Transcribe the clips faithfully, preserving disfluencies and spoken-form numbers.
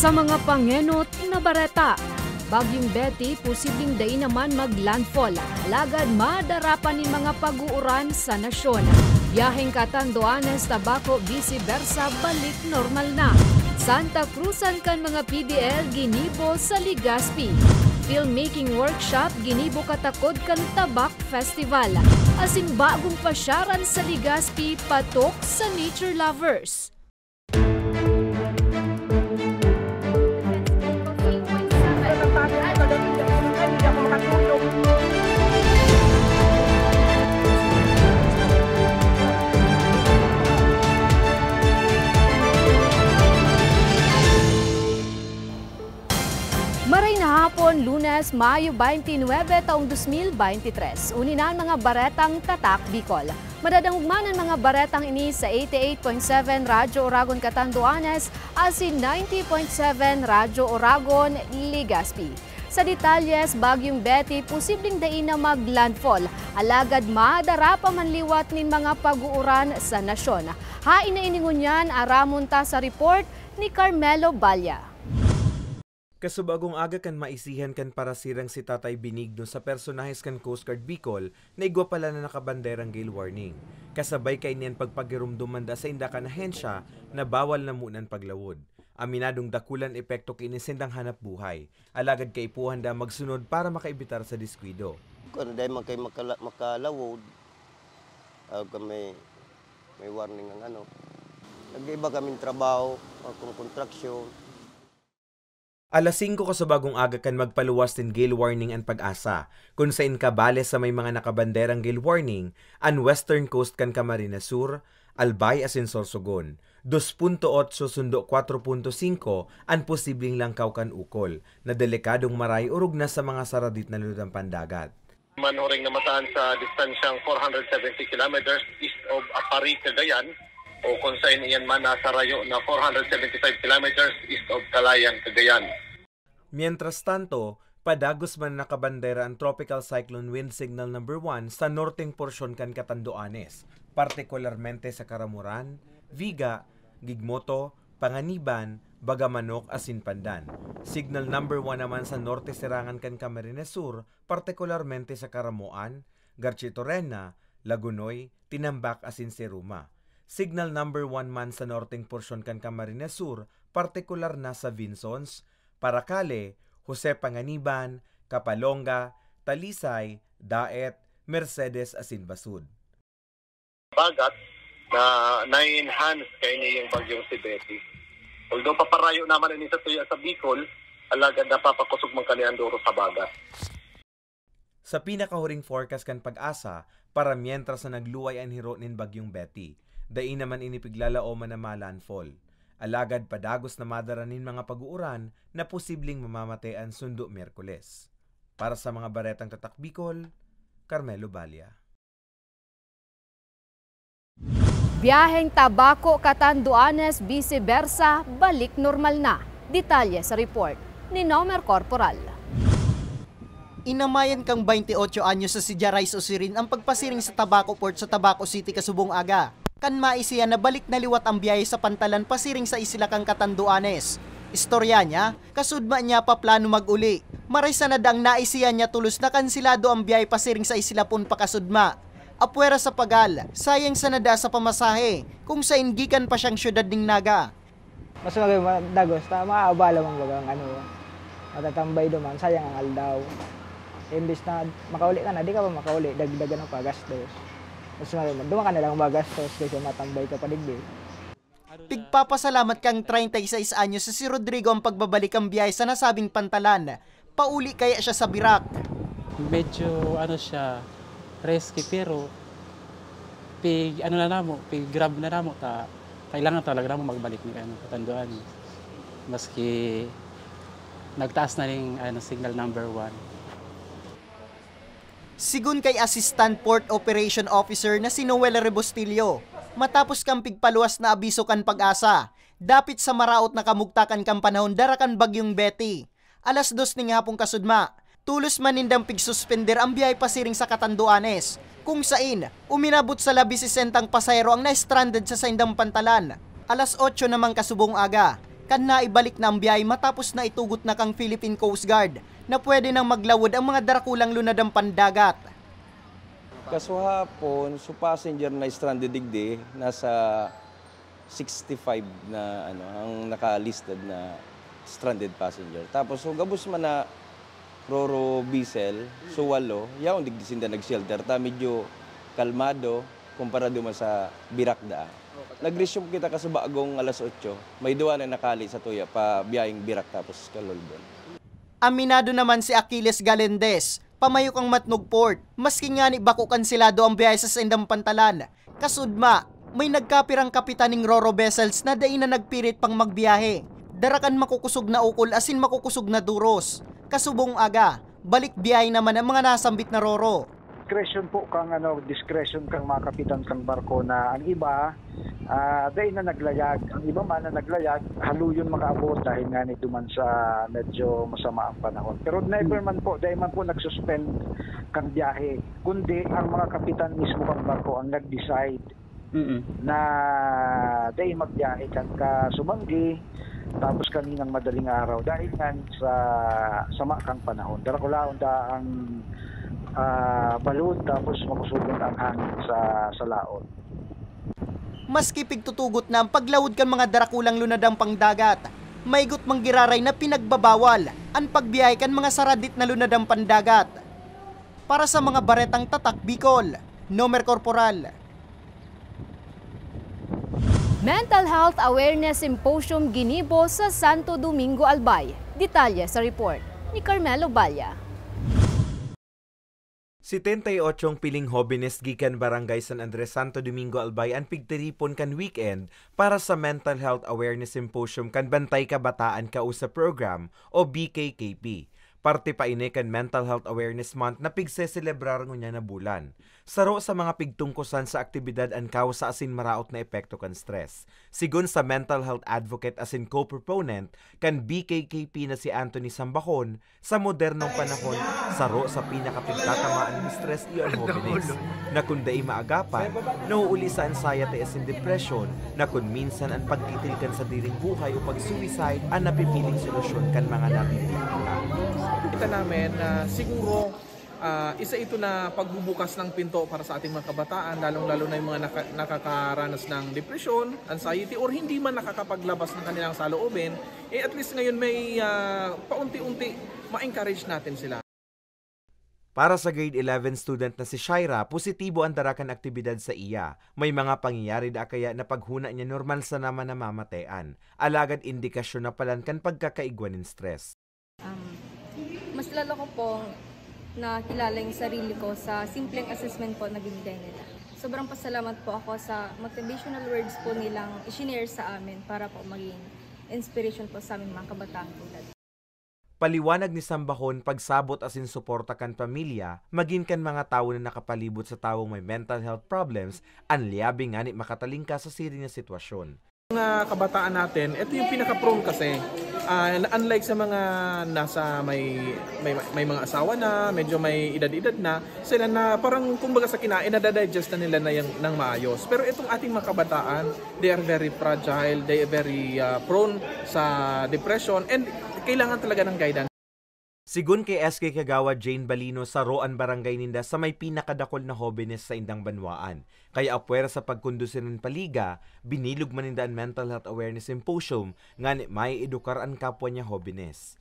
Sa mga pangenot na bareta, Bagyong Betty posibleng dai naman mag-landfall, alagad madara pa nin mga pag-uuran sa nasyon. Biyaheng Catanduanes, Tabaco, vice versa, balik normal na. Santa Cruzan kan mga P D L ginibo sa Legazpi. Filmmaking workshop ginibo katakod kan Tabac Festival. Asin bagong pasyaran sa Legazpi patok sa nature lovers. Maray na hapon, Lunes, Mayo twenty-nine, taong dos mil bente tres. Uni na an mga baretang Tatak Bicol. Madadangog man an mga baretang ini sa eighty-eight point seven Radyo Oragon Catanduanes asin ninety point seven Radyo Oragon Legazpi. Sa detalyes, Bagyong Betty posibleng dai na mag-landfall, alagad madara pa man liwat nin mga pag-uuran sa nasyon. Haen na ini ngunyan, aramon ta sa report ni Carmelo Balla. Kasubagong aga kan maisihan kan parasirang si Tatay Benigno sa personahes kan Coast Guard Bicol na igwa pala na nakabanderang gale warning. Kasabay kaini an pagpagiromdom man da sainda kan ahensya na bawal na muna an paglawod. Aminadong dakulang epekto ki ini saindang hanap buhay, alagad kaipuhan da magsunod para makaibitar sa diskuido. Kung dai man kayo makala-, makalawod, ah, kung may, may warning ang ano, nag-iiba kaming trabaho, ah, kung kontraksyon. Alas singko kasubagong aga kan magpaluwas nin gale warning an PAGASA, kun saen kabale sa may mga nakabanderang gale warning an Western Coast kan Camarines Sur, Albay asin Sorsogon. Dos punto otso sundo kwatro punto singko an posibleng langkaw kan ukol, na delikadong maray orog na sa mga saradit na lutang pandagat. Manuring na mataan sa distansyang four hundred seventy kilometers east of Aparri, Cagayan, o kung saen iyan man nasa rayo na four hundred seventy-five kilometers east of Calayan, Cagayan. Mientras tanto, padagos man nakabandera an Tropical Cyclone Wind Signal Number One sa norteng porsyon kan Catanduanes, partikularmente sa Caramoran, Viga, Gigmoto, Panganiban, Bagamanok asin Pandan. Signal Number One naman sa norte serangan kan Camarines Sur, partikularmente sa Caramoan, Garchitorena, Lagonoy, Tinambac asin Siruma. Signal Number One man sa norteng porsyon kan Camarines Sur, partikular na sa Vinzons, Paracale, Jose Panganiban, Capalonga, Talisay, Daet, Mercedes asin Basud. Bagat na na-enhance kaini ning bagyong si Betty. Although paparayo naman ini sa tuya sa Bicol, alagad napapakosog man kani an duro sa bagat. Sa pinakahuring forecast kan PAGASA, para mientras na nagluway an hiro nin bagyong Betty, dai naman ini piglalaoman na ma-landfall. Alagad padagos na madara nin mga pag-uuran na posibleng mamamate an sundo Miyerkules. Para sa mga baretang Tatak Bicol, Carmelo Balia. Biyaheng Tabaco, Catanduanes, vice versa, balik normal na. Detalye sa report ni Nomer Corporal. Inamayan kan baynte otso anyos na si Jarais Osirin ang pagpasiring sa Tabaco Port sa Tabaco City kasubong aga, kan maisihan na balik na liwat ang biyahe sa pantalan pasiring sa isla kan Catanduanes. Istorya niya, kasudma niya pa plano mag-uli. Maray sana dang naisihan niya tolos na kanselado ang biyahe pasiring sa isla poon pakasudma. Apwera sa pagal, sayang sana daa sa pamasahe, kung saen gikan pa siyang syudad nin Naga. Mas magay ma-, dagos ta, maaabala man baga ang ano, matatambay duman, sayang ang aldaw. Imbis na makauli ka na, di ka pa makauli, dagdagan mo pa gastos. Mas magay ma-, duman ka na lang magastos kaysa matambay ka pa digdi. Pigpapasalamat kan treinta y seis anyos na si Rodrigo ang pagbabalik kan biyahe sa nasabing pantalan. Pauli kaya siya sa Virac. Medyo, ano siya, risky, pero pig, ano na namo, pig-grab na namo, ta kailangan talaga namo magbalik ni, ano, Catanduanes. Maski nagtaas na ning, ano, signal number one. Sigon kay Assistant Port Operation Officer na si Noel Rebustillo, matapos kan pigpaluwas na abiso kan PAGASA, dapit sa maraot na kamugtakan kan panahon dara kan Bagyong Betty, alas dos ning hapon kasudma, tolos man nindang pigsuspender ang biyahe pasiring sa Catanduanes, kung saen, uminabot sa labi sesentang pasahero ang na-stranded sa saindang pantalan. Alas otso naman kasubong aga, kan naibalik na ang biyahe matapos na itugot na kan Philippine Coast Guard na pwede nang maglawod ang mga darakulang lunadang pandagat. Kasuhapon, so passenger na stranded digdi, nasa sixty-five na ano, ang naka-listed na stranded passenger. Tapos, so gabos man na Roro vessel, so walo, yaon digdi sinda nag-shelter ta, medyo kalmado kumpara duman sa Birak daa. Nag-resume kita kasubagong alas otso, may duwa na nakali sa tuya pa biyayeng Birak tapos Calolbon. Aminado naman si Achilles Galindez, pamayok ang Matnog Port, maski ngani bako kanselado ang biyahe sa saindang pantalan. Kasudma, may nagkapirang kapitan ning Roro vessels na dai na nagpirit pang magbiyahe. Dara kan makukusog na ukol asin makukusog na duros. Kasubong aga, balik biyahe naman ang mga nasambit na Roro. Discretion po kang ano, discretion kang mga kapitan kang barko na ang iba ah, dai na naglayag. Ang iba man na naglayag, haluyon makaabot dahil nga nito man sa medyo masama ang panahon. Pero never man po, dai man po nag-suspend kang biyahe, kundi ang mga kapitan mismo kang barko ang nag-decide na dai magbiyahe kan kasumanggi tapos kaninang madaling araw dahil nga sa sama kang panahon. Darakulaon da ang ah, balon tapos makusugon ang hangin sa, sa laot. Maski pigtutugot na ang paglawod kan mga darakulang lunadang pangdagat, maigot manggiraray na pinagbabawal an pagbiyahe kan mga saradit na lunadang pandagat. Para sa mga baretang tatak Bicol, Nomer Corporal. Mental Health Awareness Symposium ginibo sa Santo Domingo, Albay. Detalye sa report ni Carmelo Balla. Setenta y ocho piling hobenes gikan Barangay San Andres, Santo Domingo, Albay an pigtiripon kan weekend para sa Mental Health Awareness Symposium kan Bantay Kabataan Kausa Program o B K K P. Parte pa ini kan Mental Health Awareness Month na pigseselebrar ngunyan na bulan. Saro sa mga pigtungkosan sa aktibidad an kausa asin maraot na epekto kan stress. Sigon sa mental health advocate asin co-proponent kan B K K P na si Anthony Sambahon, sa modernong panahon, saro sa pinakapigtatamaan nin stress iyo an hobenes, na kun dai maagapan, nauuli sa anxiety asin depresyon, na kun minsan an pagtitil kan sadiring buhay o pag-suicide an napipiling solusyon kan mga nabibiktima. Kita namin na siguro ah, isa ito na pagbubukas ng pinto para sa ating mga kabataan, lalong-lalo na yung mga naka- nakakaranas ng depresyon, anxiety, or hindi man nakakapaglabas ng kanilang saloobin, eh at least ngayon may ah, paunti-unti ma-encourage natin sila. Para sa grade eleven student na si Shaira, positibo an dara kan aktibidad sa iya. May mga pangyayari da kaya na paghuna niya normal sana man namamatean. Alagad indikasyon na palan kan pagkakaigwa nin stress. Um, mas lalo ko pong nakilala yung sarili ko sa simpleng assessment po na binigay nila. Sobrang pasalamat po ako sa motivational words po nilang isinare sa amin para po maging inspiration po sa aming mga kabataan tulad. Paliwanag ni Sambahon, pagsabot asin suporta kan pamilya, magin kan mga tawo na nakapalibot sa tawong may mental health problems, an liyabe ngani makatalingkas sa siring na sitwasyon. Mga kabataan natin, ito yung pinaka-prone kasi. Ah, unlike sa mga nasa may, may, may mga asawa na, medyo may edad-edad na, sila na parang kumbaga sa kinain, nadadigest na nila na yung, ng maayos. Pero itong ating mga kabataan, they are very fragile, they are very ah, prone sa depression, and kailangan talaga ng guidance. Sigon ki S K Kagawad Jane Balino, saro an barangay ninda sa may pinakadakul na hobenes sa indang banwaan. Kaya apwera sa pagkondusir nin paliga, binilog man ninda an Mental Health Awareness Symposium ngani maiedukar an kapwa niya hobenes.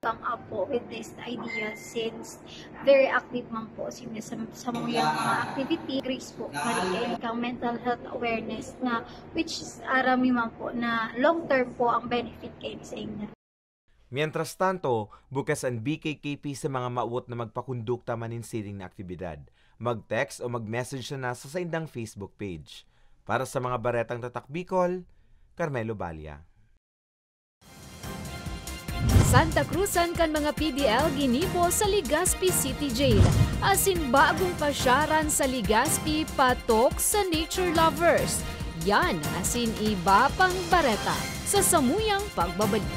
Come up po with this idea since very active man po sila sa, sa mga mga activity. Grace po, kari kang mental health awareness na which is arami man po na long term po ang benefit kayo sa inyo. Mientras tanto, bukas an B K K P sa mga mawot na magpakondukta man nin siring na aktibidad. Mag-text o mag-message sana sa saindang Facebook page. Para sa mga Baretang Tatak Bicol, Carmelo Balia. Santa Cruzan kan mga P D L ginibo sa Legazpi City Jail, asin bagong pasyaran sa Legazpi patok sa nature lovers. Yan asin iba pang bareta sa samuyang pagbabalik.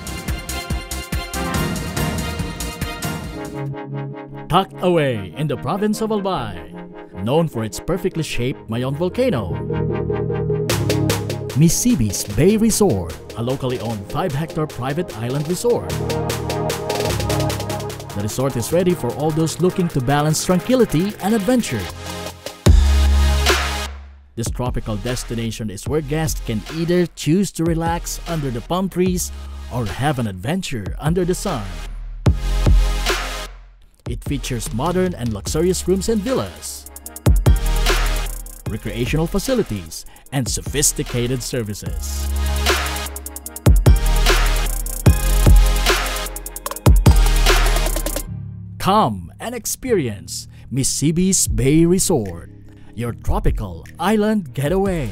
Tucked away in the province of Albay, known for its perfectly shaped Mayon volcano. Misibis Bay Resort, a locally owned five-hectare private island resort. The resort is ready for all those looking to balance tranquility and adventure. This tropical destination is where guests can either choose to relax under the palm trees or have an adventure under the sun. It features modern and luxurious rooms and villas, recreational facilities, and sophisticated services. Come and experience Misibis Bay Resort, your tropical island getaway.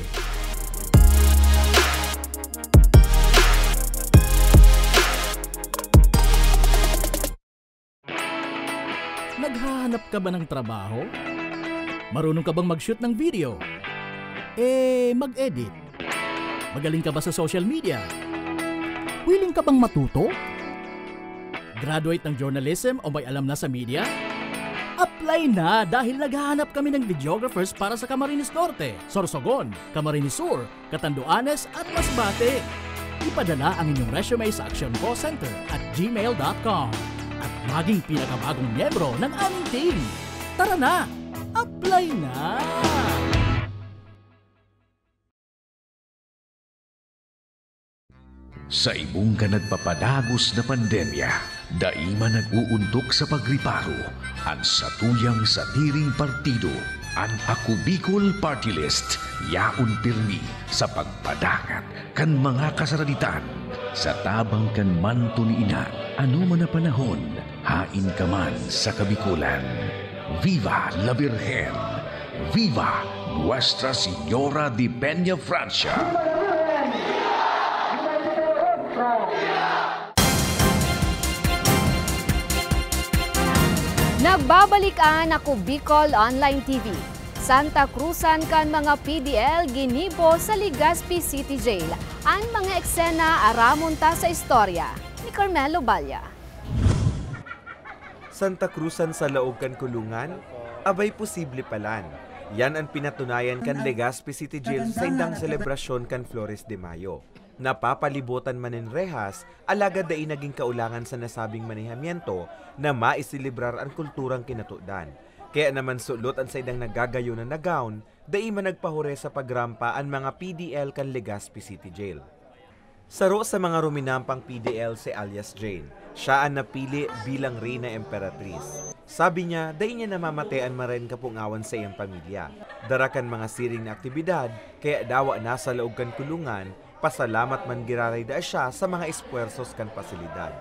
Naghahanap ka ba ng trabaho? Marunong ka bang mag-shoot ng video? Eh, mag-edit? Magaling ka ba sa social media? Willing ka bang matuto? Graduate ng journalism o may alam na sa media? Apply na, dahil naghahanap kami ng videographers para sa Camarines Norte, Sorsogon, Camarines Sur, Catanduanes at Masbate. Ipadala ang inyong resume sa action call center at gmail dot com at maging pinakabagong miyembro ng aming team. Tara na! Apply na! Sa ibong kan nagpapadagos na pandemya, dai man nag-uuntok sa pagriparo an satuyang sadiring partido. An Ako Bicol Party List yaon pirmi sa pagpadangat kan mga kasaraditan. Sa tabang kan manto ni Ina, anoman na panahon, haen ka man sa Kabicolan. Viva la Virgen! Viva Nuestra Señora de Peña Francia! Nagbabalik an Ako Bicol Online T V. Santa Cruzan kan mga P D L ginibo sa Legazpi City Jail. An mga eksena aramon ta sa istorya ni Carmelo Balla. Santa Cruzan sa laog kan kulungan? Abay, posible palan. Yan an pinatunayan kan Legazpi City Jail sa saindang selebrasyon kan Flores de Mayo. Napapalibotan man nin rehas, alagad dai nagin kaolangan sa nasabing manihamiento na maiselebrar an kulturang kinatodan. Kaya naman sulot an saindang nagagayon na na-gown, dai man nagpahure sa pagrampa an mga P D L kan Legazpi City Jail. Saro sa mga ruminampang P D L si alias Jane. Siya an napili bilang Reyna Emperatriz. Sabi niya, dai niya namamate an maraen kapungawan sa iyang pamilya. Dara kan mga siring na aktibidad, kaya dawa nasa laog kan kulungan, pasalamat man giraray daa siya sa mga espuwersos kan pasilidad.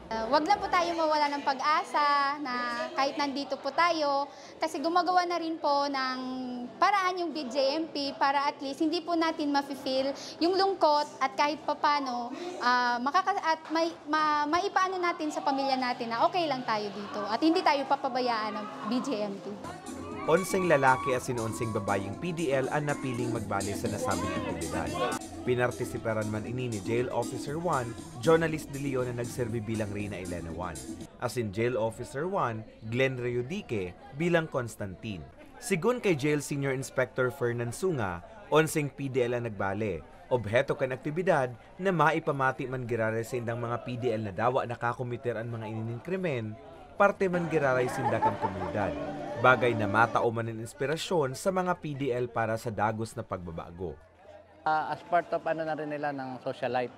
Huwag lang po tayo mawala ng pag-asa na kahit nandito po tayo, kasi gumagawa na rin po ng paraan yung B J M P para at least hindi po natin mafe-feel yung lungkot at kahit papano ah, makaka at may ma, maipaano natin sa pamilya natin na okay lang tayo dito at hindi tayo papabayaan ng B J M P. Onseng lalaki asin onseng babayeng P D L an napiling magbale sa nasabing aktibidad. Pinartisiparan man ini ni Jail Officer one, Jonalis De Leon na nagserbi bilang Reyna Elena one, asin Jail Officer one, Glenn Reyodique, bilang Constantine. Sigon kay Jail Senior Inspector Fernan Sunga, onseng P D L an nagbale. Obheto kan aktibidad na maipamati man giraray sa indang mga P D L na dawa nakakometer an mga inining krimen, parte man giraray sinda kan komunidad. Bagay na matao man nin inspirasyon sa mga P D L para sa dagos na pagbabago. Ah, as part of ano na rin nila ng social life.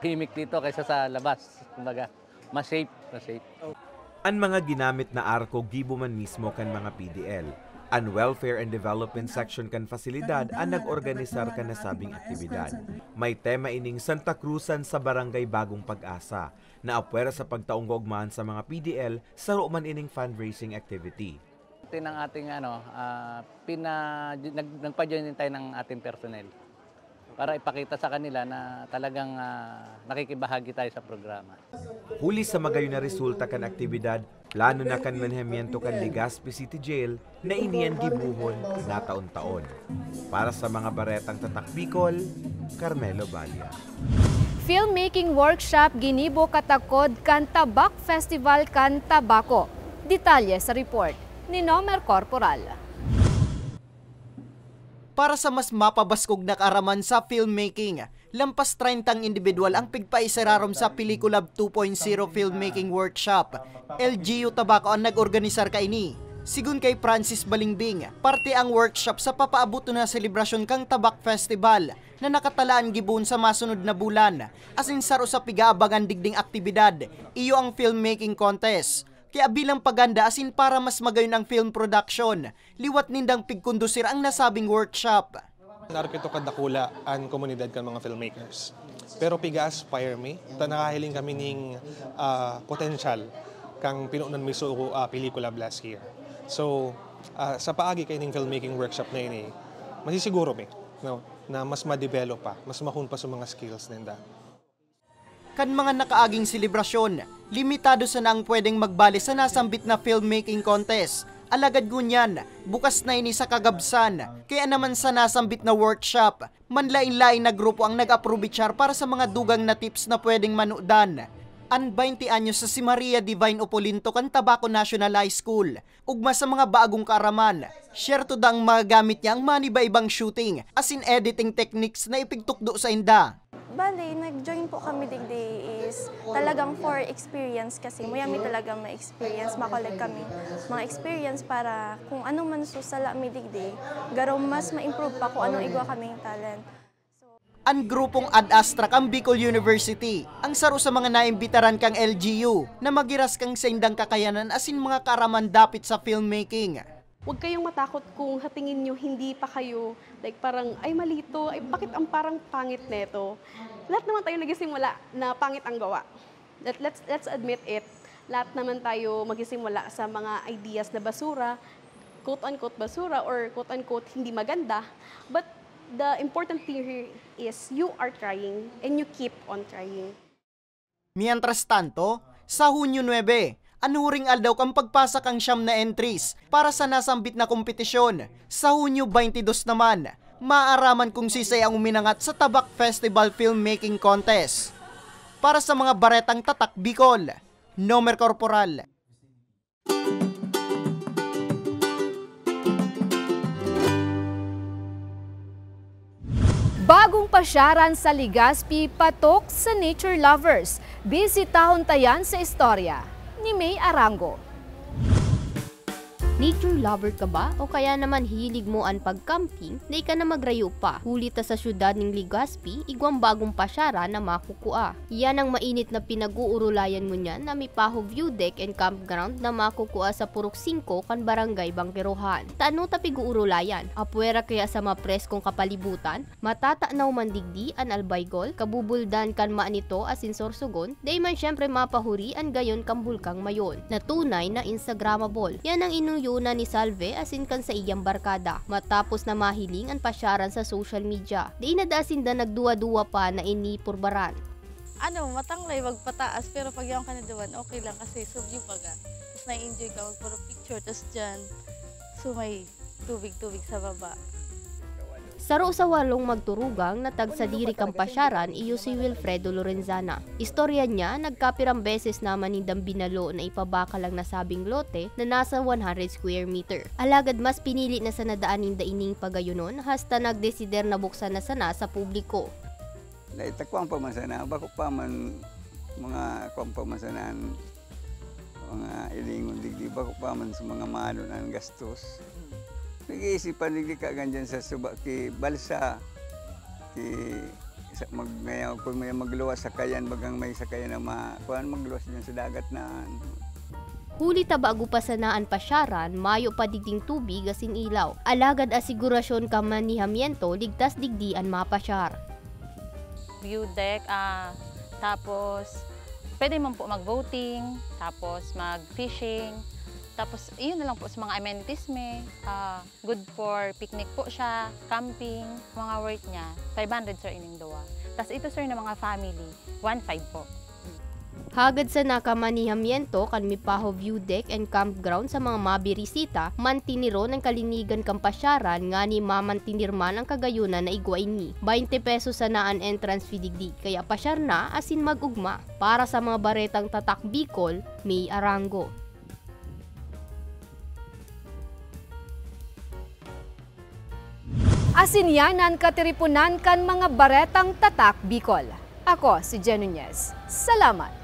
Tahimik dito kaysa sa labas, kumbaga. Mas safe, mas safe. An mga ginamit na arko gibo man mismo kan mga P D L. An Welfare and Development Section kan pasilidad an nag-organisar kan nasabing aktibidad. May tema ining Santa Cruzan sa Barangay Bagong Pag-asa, na apwera sa pagtaong kaugmahan sa mga P D L, saro man ining fundraising activity. Ng ating ano, ah, pina, nag, nagpa-join din tayo ng ating personnel para ipakita sa kanila na talagang ah, nakikibahagi tayo sa programa. Huli sa magayon na resulta kan aktibidad, plano na kan manehamiento kan Legazpi City Jail na iniyan gibohon na taon-taon. Para sa mga baretang Tatak Bicol, Carmelo Balla. Filmmaking workshop ginibo katakod kan Tabak Festival kan Tabaco. Detalye sa report ni Nomer Corporal. Para sa mas mapabaskog na kaaraman sa filmmaking, lampas treyntang indibidwal ang pigpaisirarom sa Pelikulob two point zero Filmmaking Workshop. L G U Tabaco an nag-organisar kaini. Sigon kay Francis Balingbing, parte ang workshop sa papaaboton na selebrasyon kan Tabak Festival na nakatalaan gibohon sa masunod na bulan, asin saro sa pigaabangan digding aktibidad, iyo ang filmmaking contest. Kaya bilang paganda asin para mas magayon ang film production, liwat nindang pigkondusir ang nasabing workshop. Narapito kadakula an komunidad kan mga filmmakers. Pero piga-aspire mi, ta nakahiling kami ning, ah, potensyal kan pinunan mi sa, ah, Pelikulob last year. So, ah, sa paagi kaining filmmaking workshop na ini, masisiguro mi, no, na mas ma-develop pa, mas ma-hone pa sa mga skills ninda. Kan mga nakaaging selebrasyon, limitado sana ang pwedeng magbali sa nasambit na filmmaking contest. Alagad ngunyan, bukas na ini sa kagabsan. Kaya naman sa nasambit na workshop, manlain-lain na grupo ang nag-aprobichar para sa mga dugang na tips na pwedeng manudan. An twenty anyos sa si Maria Divine Opulinto kan Tabaco National High School, ugma sa mga bagong kaaraman, siyerto dang magagamit niya ang maniba-ibang shooting asin editing techniques na ipigtukdo sa inda. Bale, nag-join po kami digdi is talagang for experience kasi muya mi talaga ma-experience, ma-collect kami mga experience para kung ano man susala mi digdi, garo mas ma-improve pa kung anong igwa kaming talent. An grupong Ad Astra kan Bicol University, ang saro sa mga naimbitaran kan L G U na maghiras kan saindang kakayanan asin mga kaaraman dapit sa filmmaking. Huwag kayong matakot kung sa tingin nyo hindi pa kayo, like, parang, "Ay, mali to. Ay, bakit ang parang pangit neto?" Lahat naman tayo nagsisimula na pangit ang gawa. Let, let's, let's admit it. Lahat naman tayo magsisimula sa mga ideas na basura, quote-unquote basura or quote-unquote hindi maganda. But the important thing here is you are trying and you keep on trying. Mientras tanto, sa Hunyo nuebe, an huring aldaw kan pagpasa kan siyam na entries para sa nasambit na kompetisyon. Sa Hunyo twenty-dos naman, maaraman kung sisay ang uminangat sa Tabak Festival Filmmaking Contest. Para sa mga baretang Tatak Bicol, Nomer Corporal. Bagong pasyaran sa Legazpi patok sa nature lovers. Bisitahon ta yan sa istorya ni May Arango. Nature lover ka ba o kaya naman hilig mo an pag-camping? Dai ka na magrayo pa, huli ta sa syudad nin Legazpi, igwang bagong pasyaran na makukua. Iyan an mainit na pinag-uurulayan ngunyan na may Paho View Deck and Campground na makukua sa Purok singko kan Barangay Bangkerohan. Ta ano ta pig-uurulayan? Apwera kaya sa mapreskong kapalibutan? Matatanaw man digdi an albaygol, kabubuldan kan Maanito asin Sorsogon, dai man siyempre mapahuri an gayon kan Bulkang Mayon, na tunay na Instagrammable. Yan ang inuyonan ni Salve asin kan saiyang barkada, matapos na mahiling an pasyaran sa social media. Dai na daa sinda nagduwa-duwa pa na ini purbaran. Ano, matanglay magpataas, pero pag yaon ka na duman, okay lang kasi sa view baga. Mas na-enjoy ka magpuro picture, tas dyan, so may tubig-tubig sa baba. Saro sa walong magturugang na tagsadiri kan pasyaran iyo si Wilfredo Lorenzana. Istorya niya, nagkapirang beses naman nindang binalo na ipabakal ang nasabing lote na nasa one hundred square meter. Alagad mas pinili na sana daan ninda ining pagayonon, hasta nagdesider na buksan na sana sa publiko. Dahil takwang pa man sana, bako pa man mga kwang pa man sana an mga ilingon digdi, bako pa man sa mga mahal na gastos. Nag-iisip pa digdi kagan dyan sa suba ki Balsa, ki sa, mag, ngayon, kung may magluwas sakayan, bagang may sakayan na ma, kuan, magluwas dyan sa dagat na. Huli ta bago pa sana an pasyaran, mayo pa digding tubig asin ilaw. Alagad asigurasyon kan manihamiento, ligtas digdi an mapasyar. View deck, ah, tapos pwede man po mag-boating, tapos mag-fishing, tapos iyon na lang po sa mga amenities may, ah, good for picnic po siya, camping, mga worth niya, five hundred, sir, ining duwa. Tas ito, sir, na mga family, one five po. Hagad sana kan manihamiento kan Mipaho View Deck and Campground sa mga mabirisita, mantiniron an kalinigan kan pasyaran ngani mamantinir man an kagayonan na igwa ini. Baynte pesos sana an entrance fee digdi, kaya pasyar na asin mag-ugma. Para sa mga baretang Tatak Bicol, May Arango. Asin yan an katiriponan kan mga baretang Tatak Bicol. Ako si Jen Nunez. Salamat!